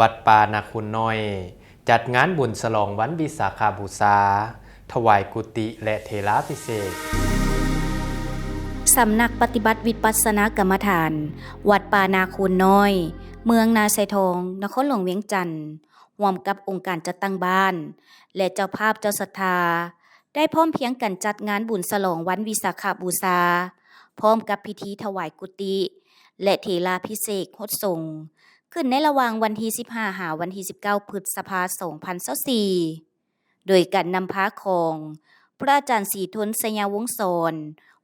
ວັດປ່ານາຄູນນ້ອຍ ຈັດງານບຸນສະຫຼອງວັນວິສາຂະບູຊາ, ຖວາຍກຸຕິ ແລະ ເຖລາພິເສກ. ສຳນັກປະຕິບັດວິປັດສະນາກຳມະຖານ ວັດປ່ານາຄູນນ້ອຍ ເມືອງນາຊາຍທອງ ນະຄອນຫຼວງວຽງຈັນ ຮ່ວມກັບອົງການຈັດຕັ້ງບ້ານ ແລະ ເຈົ້າພາບເຈົ້າສັດທາ ໄດ້ພ້ອມພຽງກັນຈັດງານບຸນສະຫຼອງວັນວິສາຂະບູຊາ ພ້ອມກັບພິທີຖວາຍກຸຕິ ແລະ ເຖລາພິເສກຫົດສົງ ຂຶ້ນໃນລະຫວ່າງວັນທີສິບຫ້າ ຫາວັນທີສິບເກົ້າ ພຶດສະພາ ສອງພັນຊາວສີ່ ໂດຍການນຳພາຂອງ ພະອາຈານ ສີທົນ ໄຊຍະວົງສອນ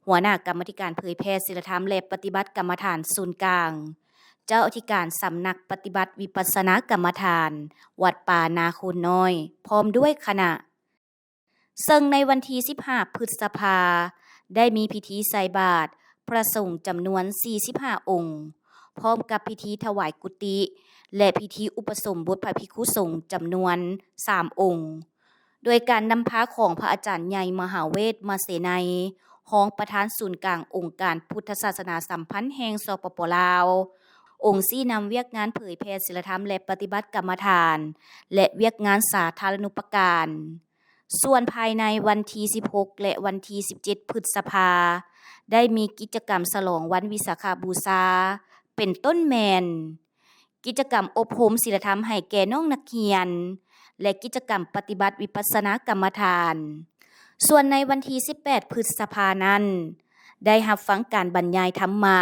ຫົວໜ້າກຳມາທິການເຜີຍແຜ່ສິນລະທຳ ແລະ ປະຕິບັດກຳມະຖານສູນກາງ, ເຈົ້າອະທິການສຳນັກປະຕິບັດວິປັດສະນາກຳມະຖານ ວັດປ່ານາຄູນນ້ອຍ ພ້ອມດ້ວຍຄະນະ. ເຊິ່ງໃນວັນທີສິບຫ້າ ພຶດສະພາ ໄດ້ມີພິທີໃສ່ບາດພະສົງຈຳນວນສີ່ສິບຫ້າອົງ, ພ້ອມກັບພິທີຖວາຍກຸຕິ ແລະ ພິທີອຸປະສົມບົດພະພິກຂຸສົງຈຳນວນສາມອົງ, ໂດຍການນຳພາຂອງພະອາຈານໃຫຍ່ ມະຫາເວດ ມະເສໄນ ຮອງປະທານສູນກາງອົງການພຸດທະສາສະໜາສຳພັນແຫ່ງ ສປປ ລາວ, ອົງຊີ້ນຳວຽກງານເຜີຍແຜ່ສິນລະທຳ ແລະ ປະຕິບັດກຳມະຖານ ແລະ ວຽກງານສາທາລະນຸປະການ. ສ່ວນພາຍໃນວັນທີສິບຫົກ ແລະ ວັນທີສິບເຈັດ ພຶດສະພາ ໄດ້ມີກິດຈະກຳສະຫຼອງວັນວິສາຂະບູຊາ ເປັນຕົ້ນແມ່ນ ກິດຈະກຳອົບຮົມສິນລະທຳໃຫ້ແກ່ນ້ອງນັກຮຽນ ແລະ ກິດຈະກຳປະຕິບັດວິປັດສະນາກຳມະຖານ. ສ່ວນໃນວັນທີສິບແປດ ພຶດສະພານັ້ນ ໄດ້ຮັບຟັງການບັນຍາຍທຳມະ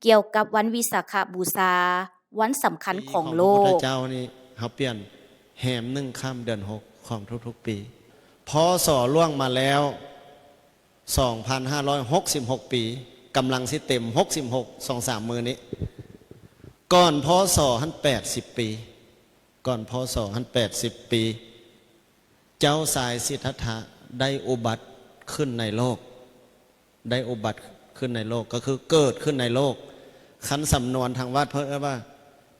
ກ່ຽວກັບວັນວິສາຂະບູຊາ ວັນສຳຄັນຂອງໂລກ. ປີຂອງພະພຸດທະເຈົ້ານີ້ ເຮົາປ່ຽນແຮມໜຶ່ງຄ່ຳເດືອນຫົກຂອງທຸກໆປີ. ພ.ສ. ລ່ວງມາແລ້ວ ສອງພັນຫ້າຮ້ອຍຫົກສິບຫົກປີ, ກຳລັງຊິເຕັມຫົກສິບຫົກ ສອງສາມມື້ນີ້. ກ່ອນ ພ.ສ. ຫັ້ນ ແປດສິບປີ, ກ່ອນ ພ.ສ. ຫັ້ນ ແປດສິບປີ, ເຈົ້າຊາຍສິດທັດຖະໄດ້ອຸບັດຂຶ້ນໃນໂລກ, ໄດ້ອຸບັດຂຶ້ນໃນໂລກ ກໍຄືເກີດຂຶ້ນໃນໂລກ. ຄັນສຳນວນທາງວັດເພິ່ນເອີ້ນວ່າ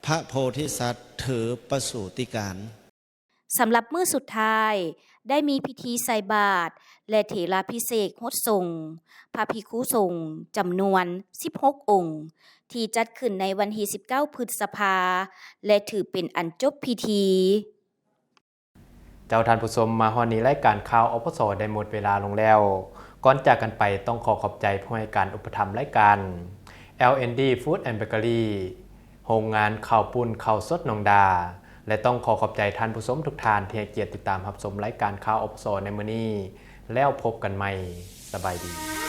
ພະໂພທິສັດຖືປະສູຕິການ. ສຳລັບມື້ສຸດທ້າຍ ໄດ້ມີພິທີໃສ່ບາດ ແລະ ເຖລາພິເສກຫົດສົງ ພະພິກຂຸສົງຈຳນວນສິບຫົກອົງ ທີ່ຈັດຂຶ້ນໃນວັນທີສິບເກົ້າ ພຶດສະພາ ແລະ ຖືເປັນອັນຈົບພິທີ. ເຈົ້າທ່ານຜູ້ຊົມ, ມາຮອດນີ້ລາຍການຂ່າວ ອພສ ໄດ້ໝົດເວລາລົງແລ້ວ. ກ່ອນຈາກກັນໄປ ຕ້ອງຂໍຂອບໃຈຜູ້ໃຫ້ການອຸປະຖຳລາຍການ ແອລ ແອນ ດີ Food and Bakery ໂຮງງານເຂົ້າປຸ້ນເຂົ້າສົດໜອງດາ ແລະ ຕ້ອງຂໍຂອບໃຈທ່ານຜູ້ຊົມທຸກທ່ານທີ່ໃຫ້ກຽດຕິດຕາມຮັບຊົມລາຍການຂ່າວ ອພສ ໃນມື້ນີ້. ແລ້ວພົບກັນໃໝ່. ສະບາຍດີ.